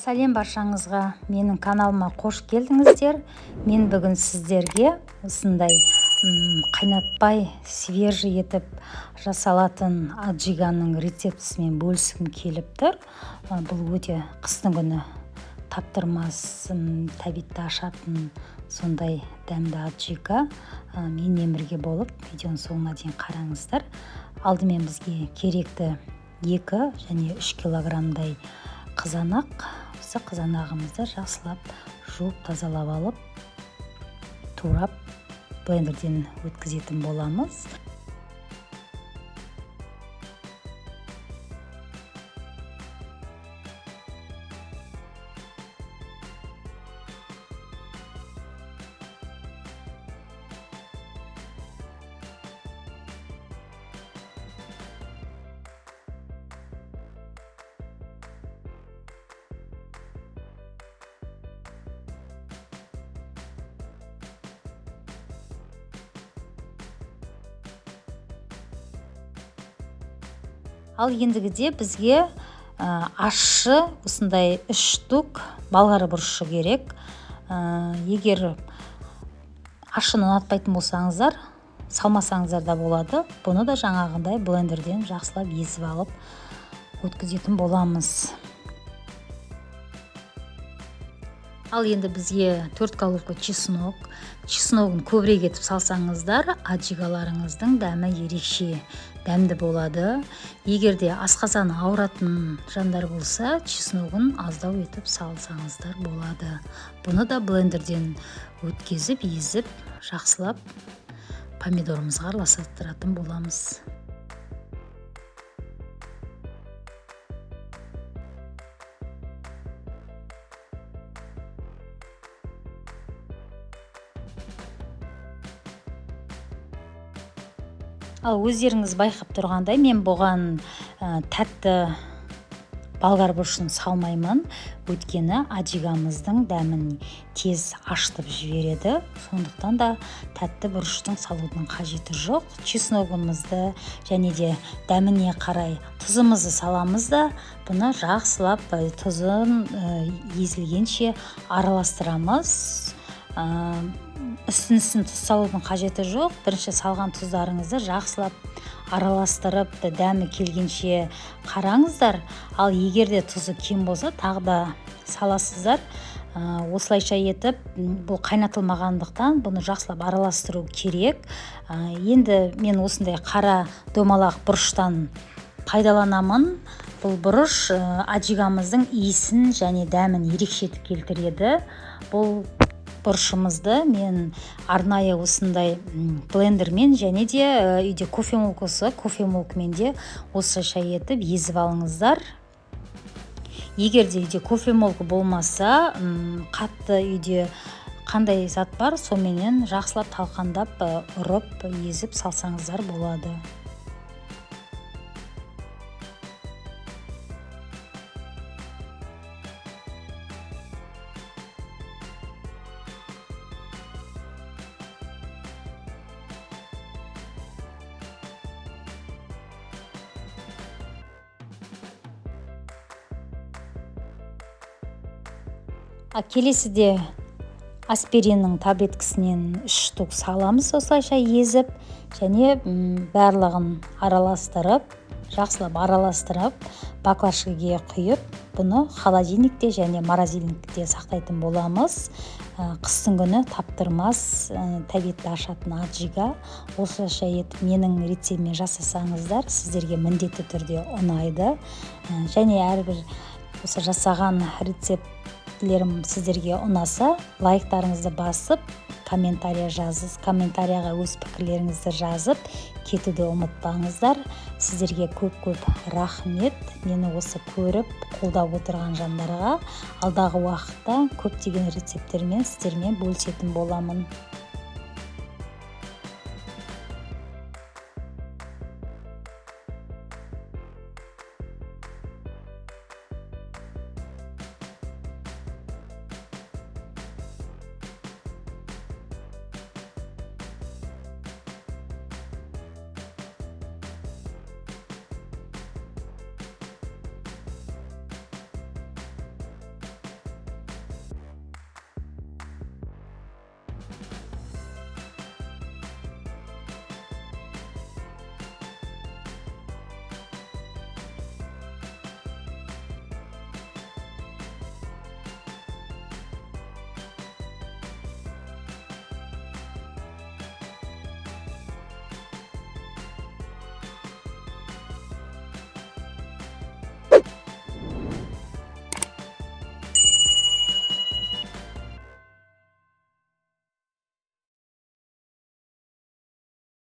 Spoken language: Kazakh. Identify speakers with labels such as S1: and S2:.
S1: Сәлем баршаңызға! Менің каналыма қош келдіңіздер. Мен бүгін сіздерге осындай қайнатпай, свежий етіп жасалатын аджиганың рецептісімен бөліскім келіп тұр. Бұл өте қыстың күні таптырмас, тәбетті ашатын сондай дәмді аджига. Менімен бірге болып, видеоның соңына дейін қараңыздар. Алдымен бізге керекті 2 және 3 килограммдай қызанақ. Осы қызанағымызды жақсылап жуып, тазалап алып, турап, блендерден өткізетін боламыз. Ал ендігіде бізге ащы осындай 3 штук болгар бұрышы керек. Егер ащыны ұнатпайтын болсаңыздар, салмасаңыздар да болады. Бұны да жаңағындай блендерден жақсылап езіп алып өткізетін боламыз. Ал енді бізге 4 головка чеснок. Чесногын көбірек етіп салсаңыздар, аджигаларыңыздың дәмі ерекше дәмді болады. Егер де асқазаны ауыратын жандар болса, чесногын аздау етіп салсаңыздар болады. Бұны да блендерден өткізіп, езіп, жақсылап помидорымызға араластыратын боламыз. Ал өздеріңіз байқап тұрғандай, мен бұған тәтті болгар бұрышын салмаймын, өйткені аджигамыздың дәмін тез ашытып жібереді. Сондықтан да тәтті бұрыштың салудың қажеті жоқ. Чесногымызды және де дәміне қарай тұзымызды саламыз да, бұны жақсылап тұзын езілгенше араластырамыз. Үстін-үстін тұз салудың қажеті жоқ. Бірінші салған тұздарыңызды жақсылап араластырып, дәмі келгенше қараңыздар. Ал егер де тұзы кем болса, тағы да саласыздар. Осылайша етіп, бұл қайнатылмағандықтан бұны жақсылап араластыру керек. Енді мен осындай қара домалақ бұрыштан пайдаланамын. Бұл бұрыш аджигамыздың иісін және дәмін ерекше етіп келтіреді. Бұл бұрышымызды мен арнайы осындай блендермен және де үйде кофемолка болса, кофемолкамен де осылайша етіп езіп алыңыздар. Егер де үйде кофемолка болмаса, қатты үйде қандай зат бар, соменен жақсылап талқандап, ұрып, езіп салсаңыздар болады. Келесіде аспириннің таблеткасінен 3 штук саламыз осылайша езіп, және барлығын араластырып, жақсылап араластырып, баклажкаге құйып, бұны холодильникте және морозильникте сақтайтын боламыз. Қыстың күні таптырмас, тәбетті ашатын аджига. Осылайша етіп менің рецептіммен жасасаңыздар, сіздерге міндетті түрде ұнайды. Және әрбір осы жасаған рецепт сіздерге ұнаса, лайктарыңызды басып, комментария жазып, комментарияға өз пікірлеріңізді жазып кетуді ұмытпаңыздар. Сіздерге көп-көп рахмет. Мені осы көріп, қолдап отырған жандарға алдағы уақытта көптеген рецепттермен сіздермен бөлісетін боламын.